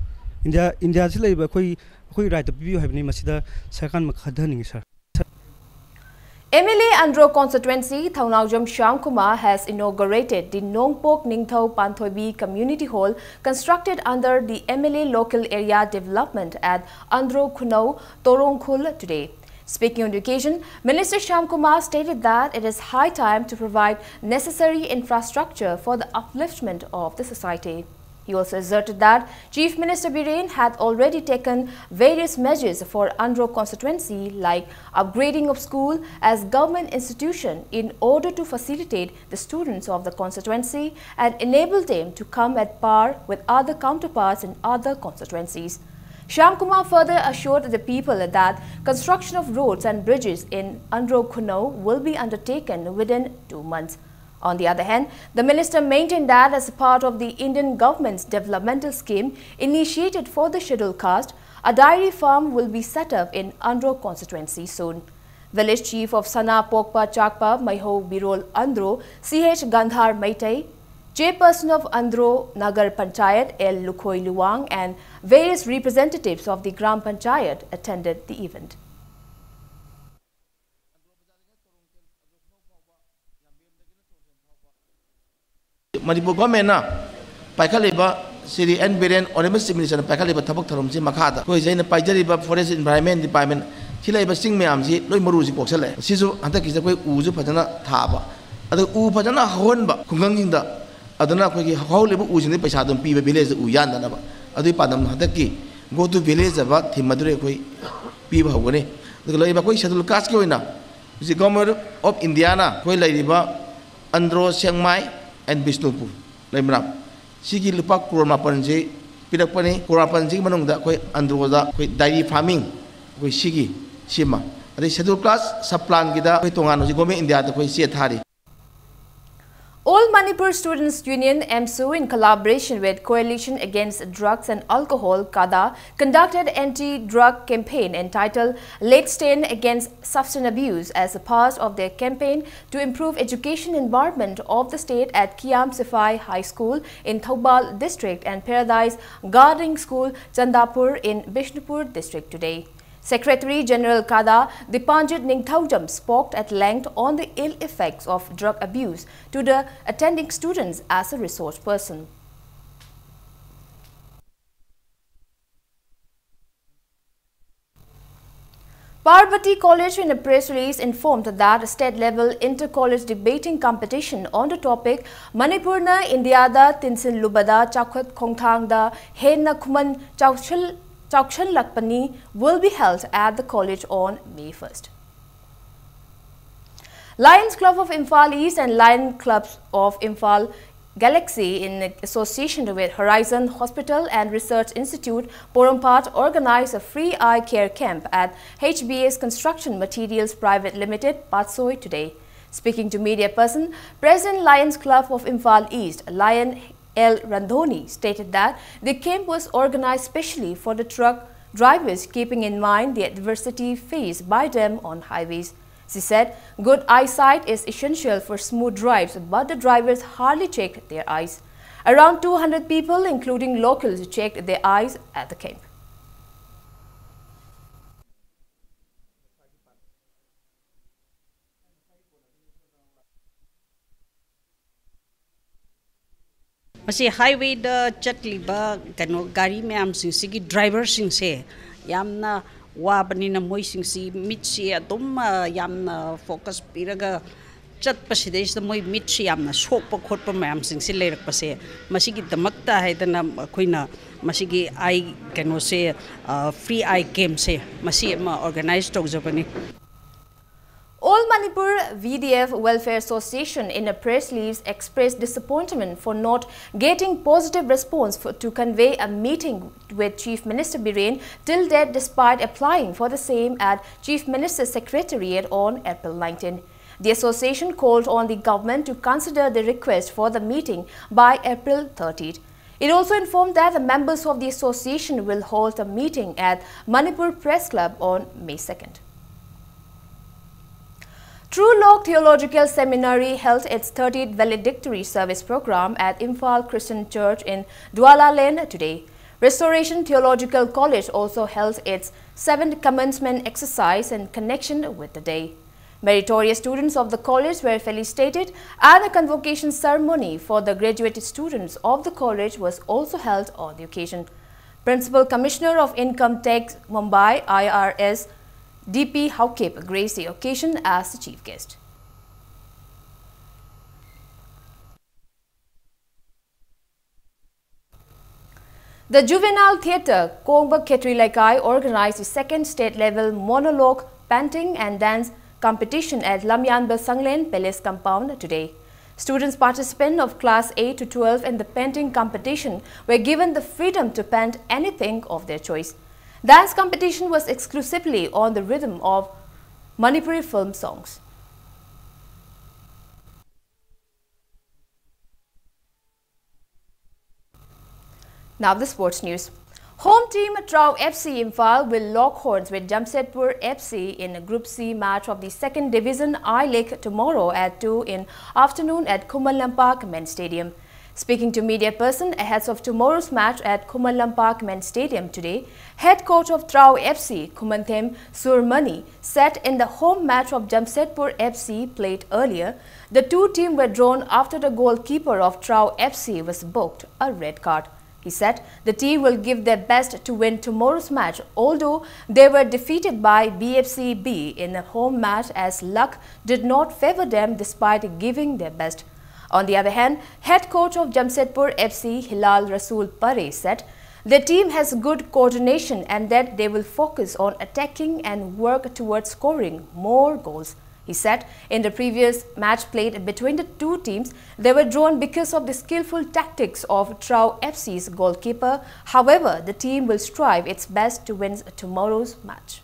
ꯏꯟꯗꯤꯌꯥ, ꯏꯟꯗꯤꯌꯥꯁꯤ ꯂꯩꯔꯤꯕ ꯑꯩꯈꯣꯏ, ꯑꯩꯈꯣꯏ ꯔꯥꯏꯠꯇ ꯄꯤꯕꯤꯌꯨ ꯍꯥꯏꯕꯅꯤ꯫ ꯃꯁꯤꯗ ꯁꯔꯀꯥꯔꯅ ꯈꯟꯊꯍꯟꯅꯤꯡꯉꯤ, ꯁꯥꯔ꯫ M L A Andro Constituency, Thaunawjam Shyamkumar has inaugurated the Nongpok Ningthou Panthoibi Community Hall, constructed under the M L A Local Area Development at Andro Khunou, Torongkhul today. Speaking on the occasion, Minister Shyamkumar stated that it is high time to provide necessary infrastructure for the upliftment of the society. He also asserted that Chief Minister Biren had already taken various measures for Andro constituency, like upgrading of school as government institution, in order to facilitate the students of the constituency and enable them to come at par with other counterparts in other constituencies. Shyamkumar further assured the people that construction of roads and bridges in Andro Khunou will be undertaken within two months. On the other hand, the minister maintained that as a part of the Indian government's developmental scheme initiated for the scheduled caste, a dairy farm will be set up in Andro constituency soon. Village chief of Sana Pokpa Chakpa Maiho Birol Andro, C H Gandhar Meitei, chairperson of Andro Nagar Panchayat L Lukhoi Luwang, and various representatives of the Gram Panchayat attended the event. Manipur ꯒꯣꯔꯃꯦꯟꯅ ꯄꯥꯏꯈꯠꯂꯤꯕ Shri N Biren honourable chief ꯃꯤꯅꯤꯁꯇꯔꯅ ꯄꯥꯏꯈꯠꯂꯤꯕ ꯊꯕꯛ ꯊꯧꯔꯝꯁꯤ ꯃꯈꯥꯗ ꯑꯩꯈꯣꯏꯁꯦ ꯑꯩꯅ ꯄꯥꯏꯖꯔꯤꯕ forest environment department ꯁꯤ ꯂꯩꯕ ꯆꯤꯡ ꯃꯌꯥꯝꯁꯤ ꯂꯣꯏ ꯃꯔꯨꯁꯤ ꯀꯣꯛꯁꯜꯂꯛꯑꯦ꯫ ꯁꯤꯁꯨ ꯍꯟꯗꯛꯀꯤꯁꯦ ꯑꯩꯈꯣꯏ ꯎꯁꯨ ꯐꯖꯅ ꯊꯥꯕ, ꯑꯗꯨꯒ ꯎ ꯐꯖꯅ ꯍꯧꯍꯟꯕ ꯈꯨꯡꯒꯪꯁꯤꯡꯗ, ꯑꯗꯨꯅ ꯑꯩꯈꯣꯏꯒꯤ ꯍꯧꯍꯧꯂꯤꯕ ꯎꯁꯤꯡꯗꯨꯒꯤ ꯄꯩꯁꯥ ꯑꯗꯨꯝ ꯄꯤꯕ, ꯚꯤꯂꯦꯖꯇ ꯎ ꯌꯥꯟꯗꯅꯕ꯫ ꯑꯗꯨꯒꯤ ꯄꯥꯟꯗꯝ ꯍꯟꯗꯛꯀꯤ Go to Village ꯍꯥꯏꯕ ꯊꯤꯝ ꯑꯗꯨꯗ ꯑꯩꯈꯣꯏ ꯄꯤꯕ ꯍꯧꯒꯅꯤ꯫ ꯑꯗꯨꯒ ꯂꯩꯔꯤꯕ ꯑꯩꯈꯣꯏ ꯁꯦꯗꯨꯜ ꯀꯥꯁꯀꯤ ꯑꯣꯏꯅ ꯍꯧꯖꯤꯛ ꯒꯣꯔꯃꯦꯟ ꯑꯣꯐ ꯏꯟꯗꯤꯌꯥꯅ ꯑꯩꯈꯣꯏ ꯂꯩꯔꯤꯕ ꯑꯟꯗ꯭ꯔꯣ, ꯁꯦꯛꯃꯥꯏ and ꯕꯤꯁꯅꯨꯄꯨꯔ, ꯂꯩꯃꯔꯥꯝ, ꯁꯤꯒꯤ ꯂꯨꯄꯥ ꯀ꯭ꯔꯣꯔ ꯃꯥꯄꯟꯁꯤ ꯄꯤꯔꯛꯄꯅꯤ꯫ ꯀ꯭ꯔꯣꯔ ꯃꯥꯄꯟꯁꯤꯒꯤ ꯃꯅꯨꯡꯗ ꯑꯩꯈꯣꯏ ꯑꯟꯗ꯭ꯔꯣꯗ ꯑꯩꯈꯣꯏ dairy farming ꯑꯩꯈꯣꯏ ꯁꯤꯒꯤ ꯁꯤꯃ, ꯑꯗꯩ Scheduled Caste sub planꯒꯤꯗ ꯑꯩꯈꯣꯏ ꯇꯣꯉꯥꯟꯅ ꯍꯧꯖꯤꯛ ꯒꯣꯔꯃꯦꯟ ꯏꯟꯗꯤꯌꯥꯗ ꯑꯩꯈꯣꯏ ꯆꯦ ꯊꯥꯔꯤ꯫ All Manipur Students Union, AMSU, in collaboration with Coalition Against Drugs and Alcohol, CADA, conducted anti-drug campaign entitled Let's Stand Against Substance Abuse as a part of their campaign to improve education environment of the state at Kiam Sifai High School in Thoubal District and Paradise Garden School, Chandapur in Bishnupur District today. Secretary General CADA, Dipanjit Ningthoujam, spoke at length on the ill effects of drug abuse to the attending students as a resource person. Parvati College, in a press release, informed that a state-level inter-college debating competition on the topic "Manipurna Indiada Tinsinlubada Chaukhat Khongthangda Henna Khuman Chaushil Chaukshanlakpani" will be held at the college on May first. Lions Club of Imphal East and Lion Clubs of Imphal Galaxy, in association with Horizon Hospital and Research Institute, Porompat, organized a free eye care camp at H B S Construction Materials Private Limited, Patsoi, today. Speaking to media person, President, Lions Club of Imphal East, Lion L Randhoni, stated that the camp was organized specially for the truck drivers, keeping in mind the adversity faced by them on highways. She said good eyesight is essential for smooth drives, but the drivers hardly checked their eyes. Around two hundred people, including locals, checked their eyes at the camp. ꯃꯁꯤ highwayꯗ ꯆꯠꯂꯤꯕ ꯀꯩꯅꯣ ꯒꯥꯔꯤ ꯃꯌꯥꯝꯁꯤꯡꯁꯤꯒꯤ driverꯁꯤꯡꯁꯦ ꯌꯥꯝꯅ ꯋꯥꯕꯅꯤꯅ, ꯃꯣꯏꯁꯤꯡꯁꯤ ꯃꯤꯠꯁꯤ ꯑꯗꯨꯝ, ꯑ, ꯌꯥꯝꯅ focus ꯄꯤꯔꯒ ꯆꯠꯄꯁꯤꯗꯩꯁꯤꯗ ꯃꯣꯏ ꯃꯤꯠꯁꯤ ꯌꯥꯝꯅ ꯁꯣꯛꯄ ꯈꯣꯠꯄ ꯃꯌꯥꯝꯁꯤꯡꯁꯤ ꯂꯩꯔꯛꯄꯁꯦ, ꯃꯁꯤꯒꯤꯗꯃꯛꯇ ꯍꯥꯏꯗꯅ ꯑꯩꯈꯣꯏꯅ ꯃꯁꯤꯒꯤ eye ꯀꯩꯅꯣꯁꯦ, ꯑ, free eye campꯁꯦ, ꯃꯁꯤ ꯑꯃ organize ꯇꯧꯖꯕꯅꯤ꯫ All Manipur V D F Welfare Association in a press release expressed disappointment for not getting positive response for, to convey a meeting with Chief Minister Biren till date despite applying for the same at Chief Minister's Secretariat on April nineteen. The association called on the government to consider the request for the meeting by April thirtieth. It also informed that the members of the association will hold a meeting at Manipur Press Club on May second. True Lok Theological Seminary held its thirtieth valedictory service program at Imphal Christian Church in Douala Lane today. Restoration Theological College also held its seventh commencement exercise in connection with the day. Meritorious students of the college were felicitated, and a convocation ceremony for the graduated students of the college was also held on the occasion. Principal Commissioner of Income Tax Mumbai, I R S, D P Haokip, graced the occasion as the chief guest. The Juvenile Theatre, Kongba Khetri Laikai, organized the second state-level monologue, painting and dance competition at Lamyanba Sanglen Palace compound today. Students participants of class eight to twelve in the painting competition were given the freedom to paint anything of their choice. Dance competition was exclusively on the rhythm of Manipuri film songs. Now the sports news. Home team Trao F C Imphal will lock horns with Jamshedpur F C in a Group C match of the Second Division I League tomorrow at two in afternoon at Khuman Lampak Men Stadium. Speaking to media person ahead of tomorrow's match at Khuman Lampak Men Stadium today, head coach of Trao F C, Khumanthem Surmani, said in the home match of Jamshedpur F C played earlier, the two teams were drawn after the goalkeeper of Trao F C was booked a red card. He said the team will give their best to win tomorrow's match, although they were defeated by B F C B in a home match as luck did not favor them despite giving their best. On the other hand, head coach of Jamshedpur F C, Hilal Rasool Pare, said the team has good coordination and that they will focus on attacking and work towards scoring more goals. He said in the previous match played between the two teams, they were drawn because of the skillful tactics of Trau F C's goalkeeper. However, the team will strive its best to win tomorrow's match.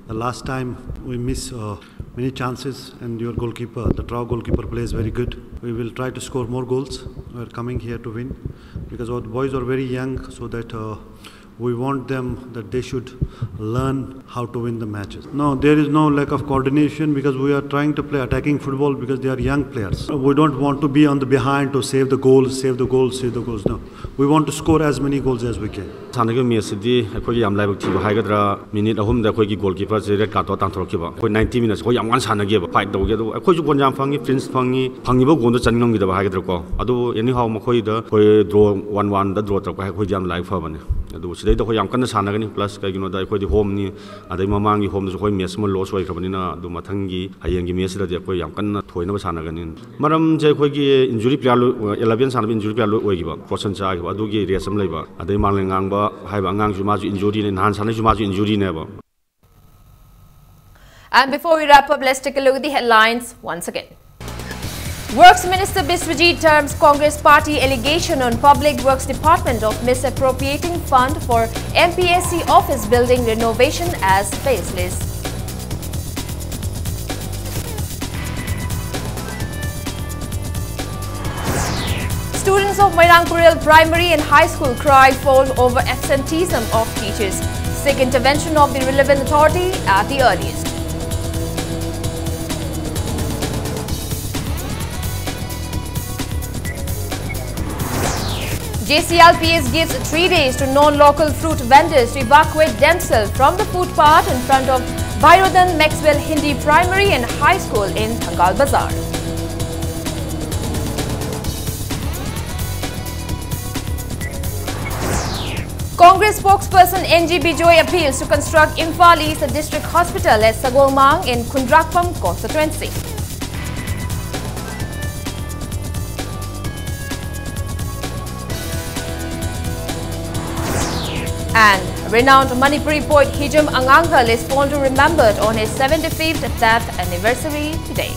The last time we miss uh, many chances, and your goalkeeper, the Trau goalkeeper, plays very good. We will try to score more goals. We're coming here to win because our boys are very young, so that uh, we want them that they should learn how to win the matches. No, there is no lack of coordination because we are trying to play attacking football because they are young players. We don't want to be on the behind to save the goals, save the goals, save the goals. No, we want to score as many goals as we can. ꯁꯥꯟꯅꯈꯤꯕ ꯃꯦꯠꯁꯁꯤꯗꯤ ꯑꯩꯈꯣꯏꯒꯤ ꯌꯥꯝ ꯂꯥꯏꯕꯛ ꯊꯤꯕ ꯍꯥꯏꯒꯗ꯭ꯔꯥ, minute ꯑꯍꯨꯝꯗ ꯑꯩꯈꯣꯏꯒꯤ ꯒꯣꯜꯀꯤꯄꯔꯁꯦ red ꯀꯥꯔꯗꯇꯣ ꯇꯥꯟꯊꯣꯔꯛꯈꯤꯕ꯫ ꯑꯩꯈꯣꯏ ninety minutes ꯑꯩꯈꯣꯏ ꯌꯥꯝ ꯋꯥꯅ ꯁꯥꯟꯅꯈꯤꯑꯕ, ꯐꯥꯏꯠ ꯇꯧꯈꯤ꯫ ꯑꯗꯨ ꯑꯩꯈꯣꯏꯁꯨ ꯒꯣꯜ ꯌꯥꯝ ꯐꯪꯉꯤ, ꯐ꯭ꯔꯤꯟꯁ ꯐꯪꯉꯤ, ꯐꯪꯉꯤꯕ ꯒꯣꯜꯗꯣ ꯆꯟ ꯉꯝꯈꯤꯗꯕ ꯍꯥꯏꯒꯗ꯭ꯔꯥꯀꯣ꯫ ꯑꯗꯨ ꯑꯦꯅꯤ ꯍꯥꯎ ꯃꯈꯣꯏꯗ ꯑꯩꯈꯣꯏ ꯗ꯭ꯔꯣ, ꯋꯥꯟ ꯋꯥꯟꯗ ꯗ꯭ꯔꯣ ꯇꯧꯔꯛꯄ ꯍꯥꯏ ꯑꯩꯈꯣꯏꯗꯤ ꯌꯥꯝ ꯂꯥꯏꯕꯛ ꯐꯕꯅꯤ꯫ ꯑꯗꯨꯕꯨ ꯁꯤꯗꯩꯗ ꯑꯩꯈꯣꯏ ꯌꯥꯝ ꯀꯟꯅ ꯁꯥꯟꯅꯒꯅꯤ꯫ ꯄ꯭ꯂꯁ ꯀꯩꯒꯤꯅꯣꯗ ꯑꯩꯈꯣꯏꯗꯤ ꯍꯣꯝꯅꯤ, ꯑꯗꯩ ꯃꯃꯥꯡꯒꯤ ꯍꯣꯝꯗꯁꯨ ꯑꯩꯈꯣꯏ ꯃꯦꯠꯁ ꯑꯃ ꯂꯣꯁ ꯑꯣꯏꯈ꯭ꯔꯕꯅꯤꯅ, ꯑꯗꯨ ꯃꯊꯪꯒꯤ ꯍꯌꯦꯡꯒꯤ ꯃꯦꯠꯁꯁꯤꯗꯗꯤ ꯑꯩꯈꯣꯏ ꯌꯥꯝ ꯀꯟꯅ ꯊꯣꯏꯅꯕ ꯁꯥꯟꯅꯒꯅꯤ꯫ ꯃꯔꯝꯁꯦ ꯑꯩꯈꯣꯏꯒꯤ ꯏꯟꯖꯨꯔꯤ ꯄ꯭ꯂꯦꯌꯔ ꯂꯣꯏ, ꯑꯦꯂꯚꯦꯟ ꯁꯥꯟꯅꯕ ꯏꯟꯖꯨꯔꯤ ꯄ꯭ꯂꯦꯌꯔ ꯂꯣꯏ ꯑꯣꯏꯈꯤꯕ, ꯀꯣꯁꯟ ꯆꯥꯈꯤꯕ, ꯑꯗꯨꯒꯤ ꯔꯦꯁ ꯑꯃ ꯂꯩꯕ꯫ ꯑꯗꯩ ꯃꯥꯂꯦꯝꯉꯥꯡꯕ ꯍꯥꯏꯕ ꯑꯉꯥꯡꯁꯨ ꯃꯥꯁꯨ ꯏꯟꯖꯨꯔꯤꯅꯦ, ꯅꯍꯥꯟ ꯁꯥꯟꯅꯩꯁꯨ ꯃꯥꯁꯨ ꯏꯟꯖꯨꯔꯤꯅꯦꯕ꯫ And before we wrap up, let's take a look at the headlines once again. Works Minister Biswajit terms Congress party allegation on Public Works Department of misappropriating fund for M P S C office building renovation as baseless. Students of Moirang Kurel Primary and High School cry foul over absenteeism of teachers, seek intervention of the relevant authority at the earliest. J C L P S gives three days to non-local fruit vendors to evacuate themselves from the footpath in front of Bhairodhan Maxwell Hindi Primary and High School in Thangal Bazar. Congress spokesperson N G Bijoy appeals to construct Imphal East District Hospital at Sagolmang in Khundrakpam constituency. And renowned Manipuri poet Hijam Angangkal is fondly remembered on his seventy-fifth death anniversary today.